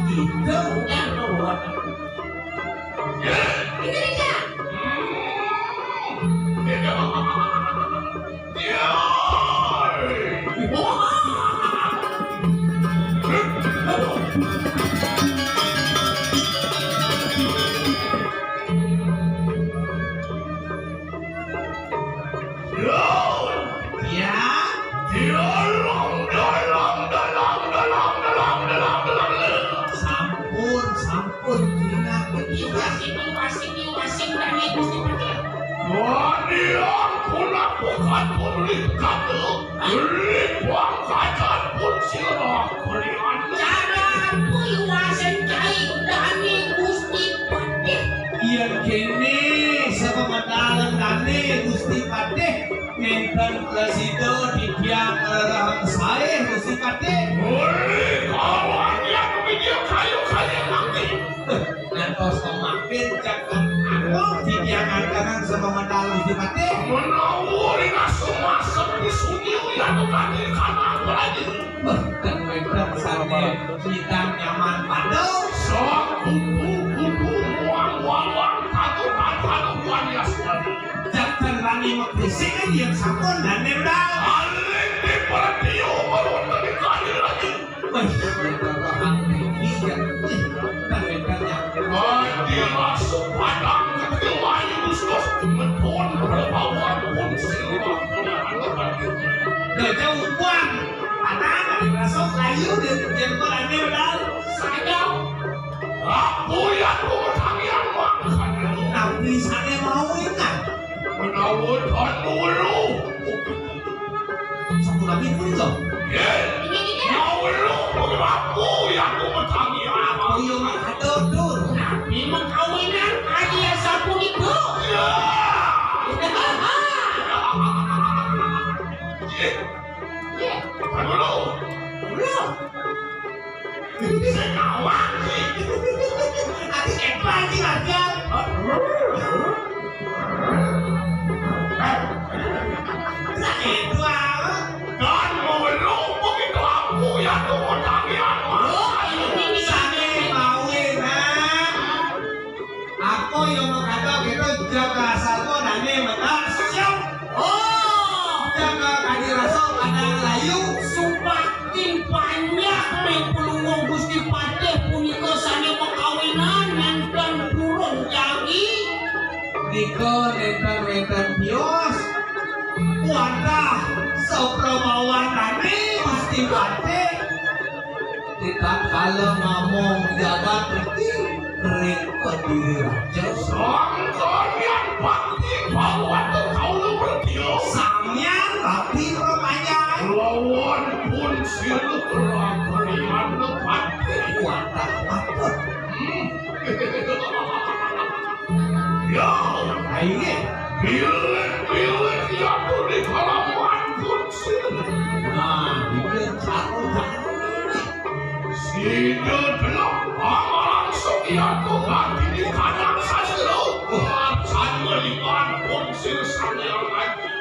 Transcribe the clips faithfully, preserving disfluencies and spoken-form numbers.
Itu yang keluar. Ini dia. Ya. Dalam, dalam, dalam. Sampun, sampun, Cina. Iwasing, iwasing, iwasing, dane Gusti Patih. Wadiang, punapa katun lih kata, lih pangkajan pun sira kalian. Cara apa iwasing cai dane Gusti Patih? Yen kene, sapamedalan dane Gusti Patih, nenten prasida titiang ngrerehang sae Gusti Patih. Oleh kawan yang media kayu-kayu nanti. Ngantos pemakin cak aku titiang ngantenang sapamedalan Gusti Patih. Menawa ring asumasem di sunyi uyah tukang ikan apa lagi? Wah, dan wénten sané nyidang nyaman pada. Sok kupu-kupu muang-muang katukan panubuhan yasmani. Janten rani makrisik yén sampun dané medal. Alit di pertio baru tadi kali lagi. Wih, yang tertahan tinggi ya. Ih, dan wénten ya. Adi masuk padang ketiwai Gustus, metun perbawan pun silap. Gajah umpan. Padahal ada masuk layu di jempol aja udah. Saja. Aku yang ku bertanian makan. Tapi saya mau ingat. Menawa tan dulu. Satu lagi pun loh. Ye. Mau lu aku yang ku bertanian. Oh iya, Mak, ada tur. Tapi mengkawinan aja sapu itu. Ya. Ye. Ye. Tan dulu. Dulu. Sing ngawak iki. Ati kepan iki, Mas, ya. Sakit, Bang. Kan mau lu begitu aku ya tuh tangian. Oh, ini sana mau, nah. Apa yang mau kata gitu, jaga asal kau dane mata siap. Oh, jaga kadi rasa pada layu. Sumpah tim panjak mengpulungung Gusti Patih punika sané pakawinan nenten purun jagi. Nika nenten-nenten tios. Wantah saprabawan dane Gusti Patih. Kita kala ngomong jagat iki ring Kediri Raja. Sangkanian bakti bawatu kaula bertio. Samian bakti prapanjai. Lawan pun silih rakanian bakti. Kuatah patut. Hmm. Ya, ayo. Bilik-bilik yatu di halaman pun silih. Nah, ini cakep banget. Sida delok pamalangsung yatu kanthi dikandang sastra. Wah, jan meliban pun sir Sang Hyang Aji.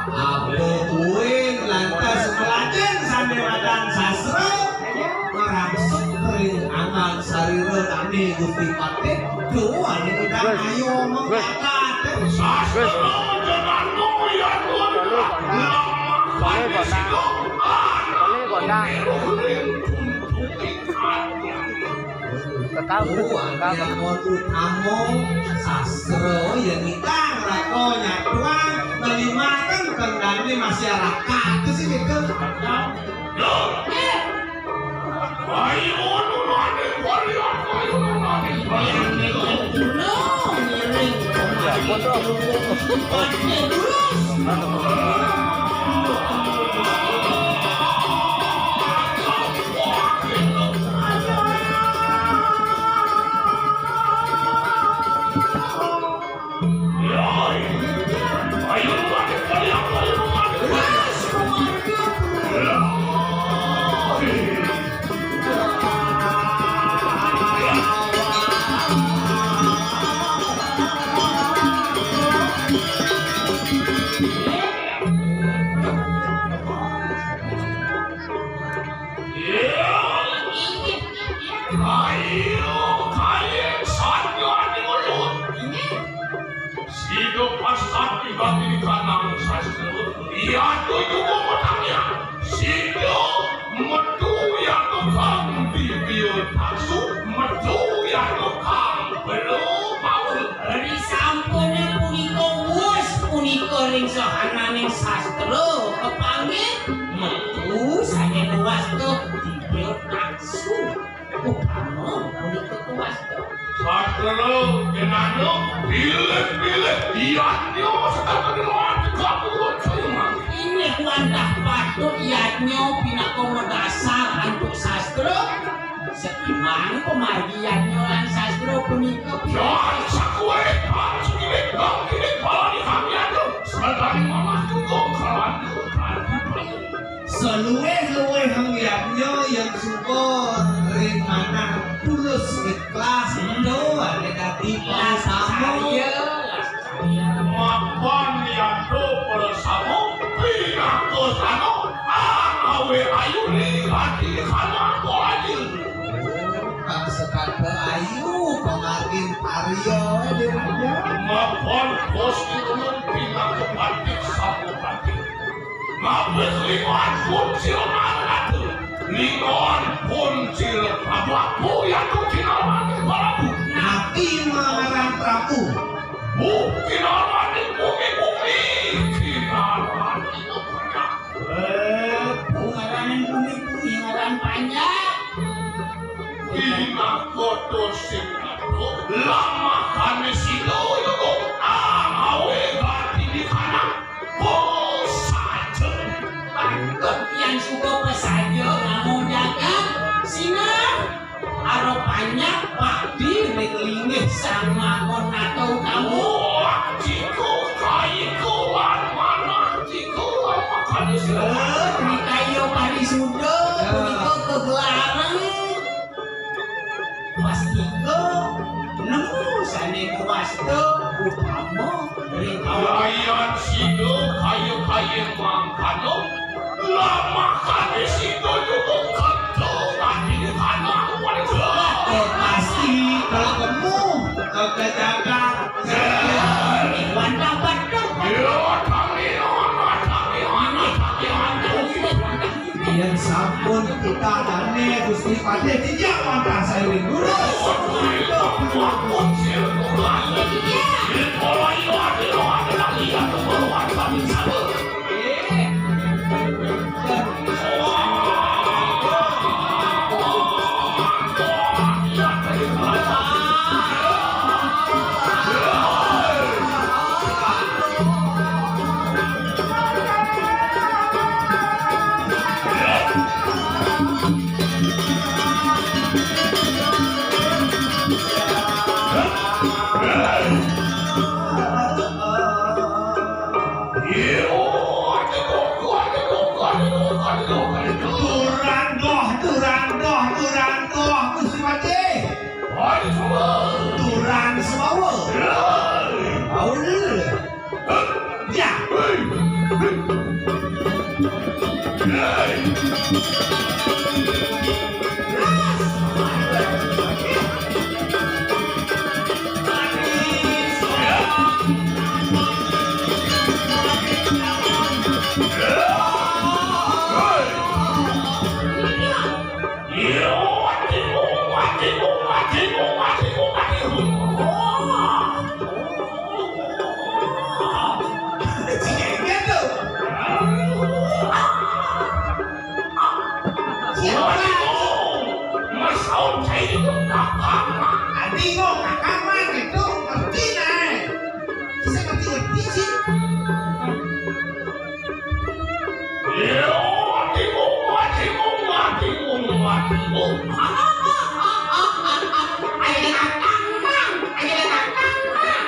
Apa kuwi lantas melajeng sané madan sastra? Merangsuk ring angan sarira dane Gusti Patih. Duh, ane udah ayo mengkakat. Sastra jenengan yatu. Lemah Bali, Bali, Bali, Bali. Tekal, tekal. Yang mau utama sastra ya kita rako nyatuan melimakan kendali masyarakat itu sih gitu. Ayo, ayo, ayo, ayo. Ya, foto. Kayu, kayu, sanya di mulut. Sida pasat ibati kanang sastra. Iya tu juga bertanya. Sida metu ya tukang bibir palsu, metu ya tukang perlu paul. Ri sampune punika wus punika ring sahananing sastra kepanggih metu saking wasta bibir palsu. Upama punika kewasta. Satru jenengan pilih-pilih yadnya setata dengan tegak turun kalimat. Inggih wantah patut yadnya pinaka madasar antuk sastra. Setimbang pamargi yadnya lan sastra punika. Jan sakue, jan sakile, jan sakile, balani kami anu. Sementara mamah tunggu kawan. Saluwih-luwihing yadnya yen suba ring manah tulus ikhlas, hmm, ento ane dadi prasama. Mapan yadnya prasama, pinaka sana, anawe ayu ning ati kana ayu. Kang setata ayu, pamargin karya, eh, dia aja. Mapan pos ulun pinaka batik sama batik. Ngabih lingon pun sira ngaratu. Lingon pun sira Prabu, aku yang tu kinarwani Prabu. Napi ngaran Prabu? Bu kinarwani bumi-bumi, kinarwani banyak. Eh, bu ngaran bumi-bumi, ngaran panjang. Pinaka dosa sing adoh, lamakane sida yoga, amawe gati di kana. Pasaja. Patut yang suka pasaja, lamun jagat, sinah. Arep panjak, padi ring linggih sang makon atau kamu. Wah, jika kayiku lan manah, jika lamakane sida. Eh, rikaya parisuda, punika kegelaran. Pastika nemu sane kuwasta utama ring kaulayan sida kaya-kaya mangkana lamakane sida nyukup kento ati tanah wanita. Oh, pasti kalau kamu kagak jaga. Wantah betul. Ya, kami, anak kami, anak kami, anak kami. Yen sampun kita dane Gusti Patih tijak wantah sairing lurus. Durang doh, durang doh, durang doh, Gusti Patih. Durang semawa. Aul. Ya. Adi ngomong kakak mah gitu, ngerti, nah. Bisa ngerti-ngerti sih. Yo, matimu, matimu, matimu, matimu. Ayo datang, Mang. Ayo datang, Mang.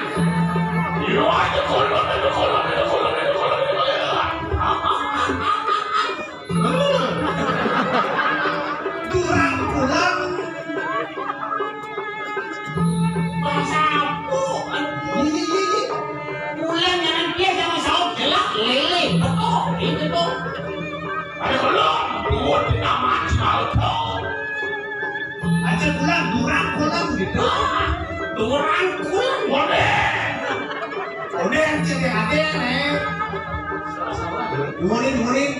Yo, ayo kolon, ayo kolon, ayo kolon, ayo kolon, ayo kolon. Durang pulang. Bang sapu. Iya, iya, iya, iya. Pulang jangan dia sama saut jelek lele. Betul, gitu tuh. Ayo, belum. Buat nama Chalto. Kulan, durang kulan gitu. Durang kulan. Modér. Modér, cék adé, nih. Nuhunin, nuhunin.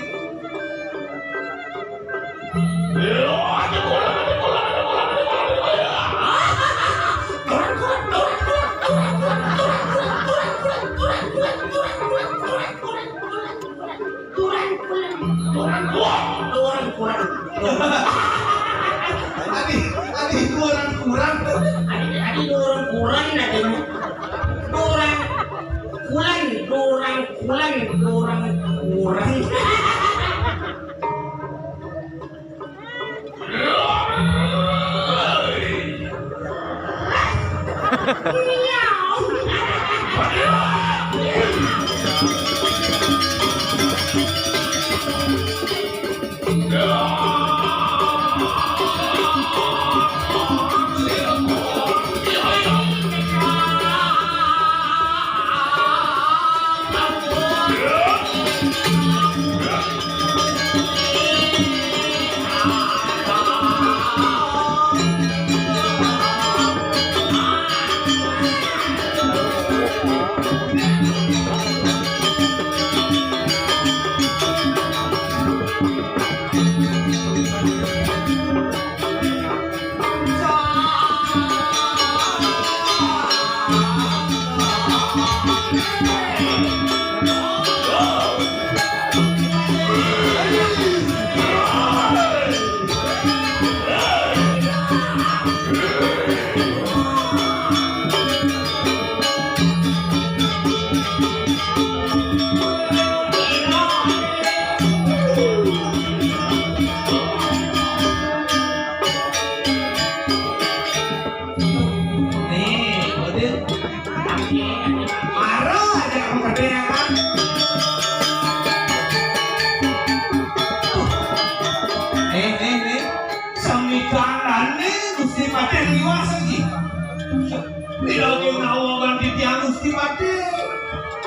Turang kurang. Turang kurang. Wah, turang kurang. Adi, adi, turang kurang. Adi, adi, turang kurang, adi. Turang kulan, turang kulan, turang kurang. Nih, Udin. Marah aja kamu gede ya kan? Nih, nih, nih. Sami tandane Gusti Patih liwat iki. Pira ki menawa ganti tiang Gusti Patih.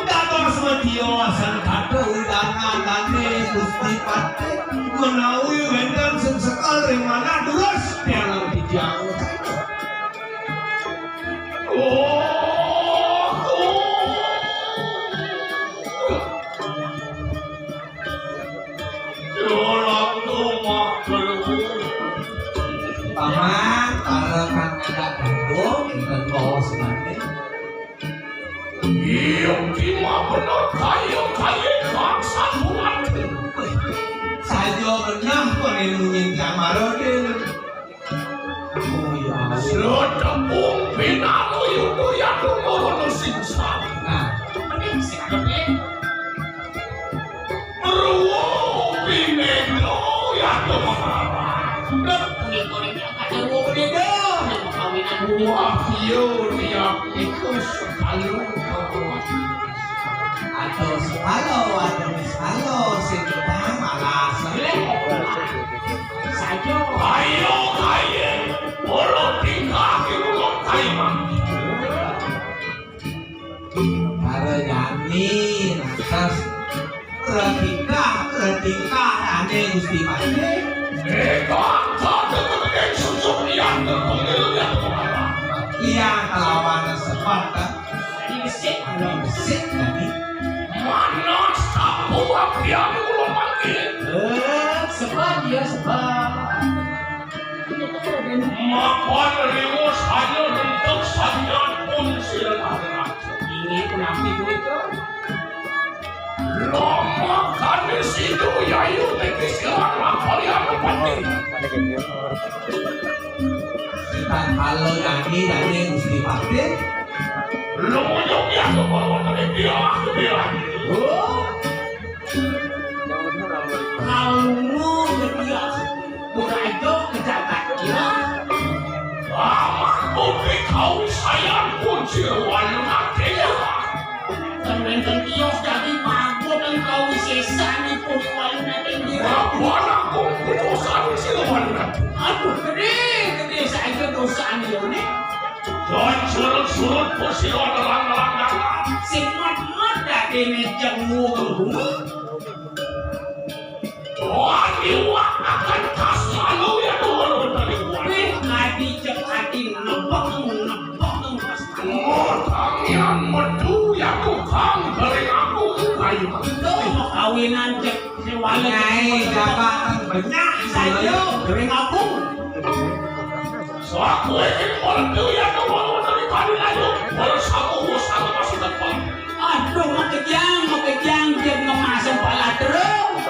Dados medya wasan kathah widanane Gusti Patih. Menawi wenten sing sekel ring manah durus tiang titiang. Oh, oh. Paman, para kang ngadhak gandum, enten baos mangke. Iya, ki mah bener kaya, kaya kang sabulan. Saja benah koné munyin Kang Marodin. Oh, iya. Sedepung pinalu yudu yadu ngurun sing sami. Nah, mending sing ada. Ruwo pineda yadamara. Lho, punika ning kata ruwo pineda, ning kawinan ruwo. Wah, iya, tiap itu sekalu. Atau sekalo, atau sekalo, sing kita malas. Saja. Ayo, ayo, urut tingkah, urut kaiman. Para nyami, lantas, retingkah, retingkah, ane Gusti Patih. Eh, kata tetep susun yang terpenggil yang kemana? Yang kelawan sepat, kan? Ini besik, ini besik, tadi. Mana sapu apian ulo mangke? Eh, sepat, ya, sepat. Mapan riwus hanya rentuk sajian pun sira. Inggih punapi punika? Lama kami sidu yayu teki silang makalian pati. Kita kalau nyanyi, nyanyi Gusti Patih. Lumujung ya kepala tadi dia, dia. Oh. Kalungu getiah, burajo kejagat ira. Aman bumi kawisayan pun sira walu nate. Ten wenten tios dadi mago ten kawisesanipun walu nate ira. Apan aku putusan sira walu nate. Aduh, gede, gede saja dosanipun. Dan surut-surut pun sira nerang-nerang dagang. Sing mat-mat dadi mejeng wong. Wah, iwak akan kas lalu ya, Tuhan, Tuhan, Tuhan. Wih, adi Nyai jabatan banyak saja. Dari ngapung. Sakué ing ora dewe ya kok ora dari kali ayo. Ora samu wis ora masuk ke. Aduh, makejang, makejang, dia ngemasang pala terus.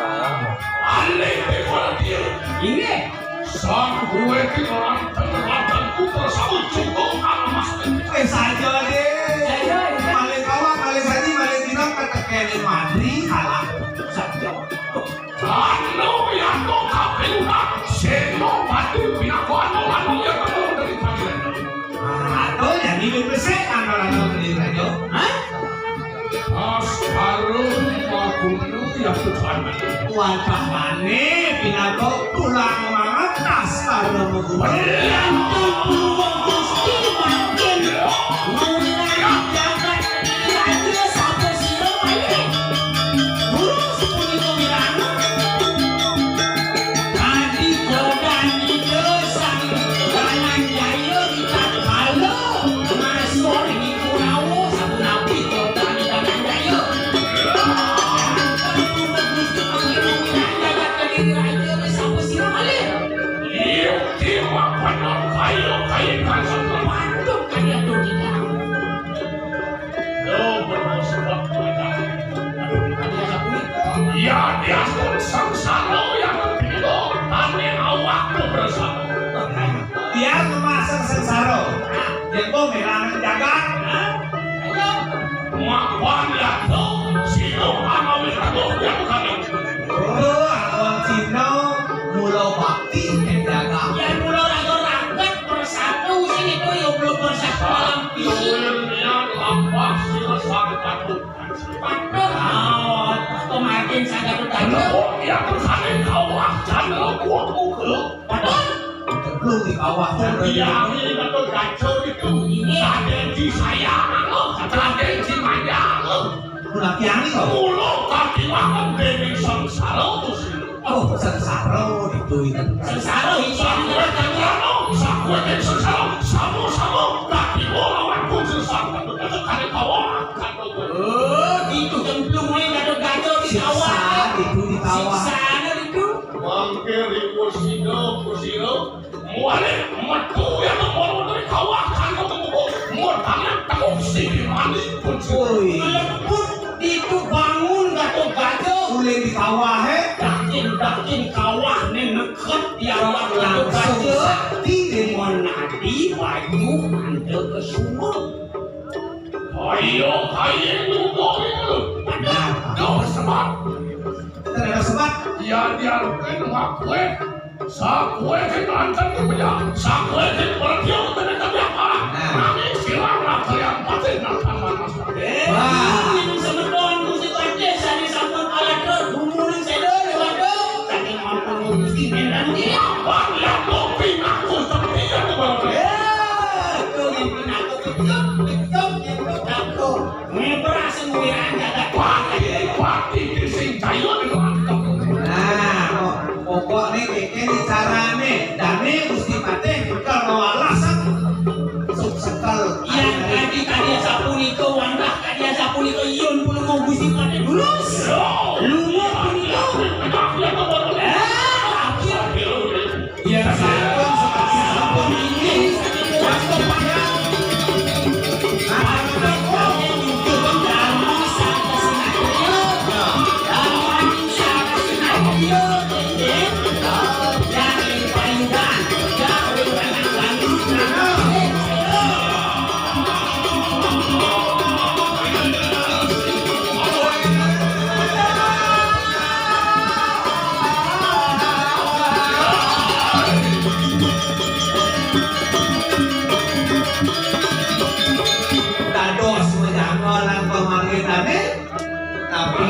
Alih, ora dia. Inggih. Sakué ki orang temeratan putra samu cukup amas. Eh, saja deh. Saja, iya. Malih kawak, malih saji, malih dina ketekene madri, alah. Saja. Anu ya kok kabeh udah seno batu pinako anu anu ya kok dari pagi. Anu ya ini besek anu anu dari raja. Hah? Astarum magunu ya Tuhan. Wadah maneh pinako tulang mangat astarum magunu. Yang tumpung Gusti makin mulia jagat raja sapa sira malih. Terus punika wirana. Kadi kodan Ida Sang Dananjaya ritatkala masor niku rawuh sapunapi kodan Dananjaya. Ampun Gusti Pangeran Wirana jagat Kediri Raja wis sapa sira malih. Iya, Dewa Panangkaya kaya kasar. Patut kaya to tidak. Lo bermaksud apa? Ya, dia pun sengsara yang ketiga, ane awakku bersama. Dia memasang sengsara. Dia pun melarang jagat. Mapan ya, sino anawi kaduh yang kanan. Oh, awak Cina mula bakti ning jagat. Yang mula raga-raga bersatu sini tuh ya belum bersatu malam ini. Sakué niat lampah sira sang Gatotkaca. Waduh, kok makin sangat utama. Kok ya kersane kawah jan lembut muka. Waduh. Belum di kawah jan. Iya, ini betul gacor itu. Ini. Raden di saya, Raden di Maya. Mula kiani kok. Mula katiwangan dening sengsara, Gusti. Oh, sengsara itu, itu. Sengsara iki. Sakué anu, sakué sengsara, sama-sama katiwa lawan pun sengsara. Kare kawa. Oh, gitu cemplung ning Gatotkaca di kawah. Siksa itu di kawah. Siksane itu. Mangke riwus sida, Gusti. Muane metu ya kepala dari kawah kan ketemu. Mutangan temu sing mani pun. Woi. Mlebut itu bangun Gatotkaca. Ulih di kawah, eh. Dakin-dakin kawah ning neket di awak Gatotkaca. Langsung sakti deh. Monadi bayu anda kesuma. Ayo, ayo, nunggu itu. Nah. Kau sebat. Kita ada sebat. Ya, dia rukin ngakuin. Sakué sing lancar kepeja, sakué sing percaya kepada kami apa? Nah. Nanging silang lah kalian pasti nang paman mas. Eh, wah. Ini semeton Gusti Patih sane sampun kalater gumuning seda dewata. Saking ampun Gusti Medan dia. Apa yang kopi ngaku setia kepada. Eh, itu yang pinaku betul, betul, betul, betul. Ngepras wiran jagat. Pati, pati, sing cayo di waktu. Nah, pokokne kene carane, dane Gusti Patih bakal ngawalasan. Suksekel. Yang tadi, tadi sapunika, wantah tadi sapunika, yun pun mau Gusti Patih lurus. Lunga punika. Eh, akhir. Yen sampun seperti sampun ini, waktu payah. Nah, Dados menjangkau lan pemangkitane, tapi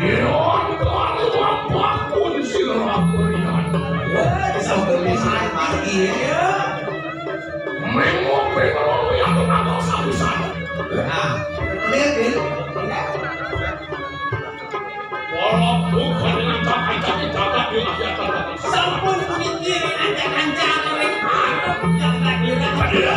Yon kali lampah pun sira berian. Sampai bisa mati ya. Mengombe melalui aku nama sabusan. Nah, lihat ya. Walau bukan dengan cakai-cakai jagat di rakyat. Sampun pemikirin ancak-ancak oleh aku yang tak kira.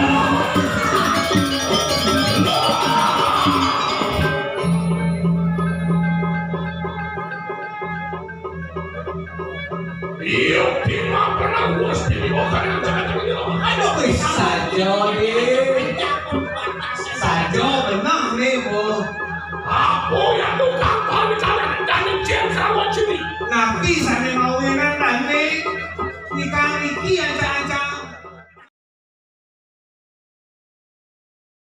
Iya, Bima pernah wis dibawa kalian jangan-jangan. Aduh, wis saja, Dik. Saja, tenang, Dik, Bu. Aku yang tukang kau di kalian dan izin kamu sini. Nabi sane mau enak, Dik. Nikah niki ancang-ancang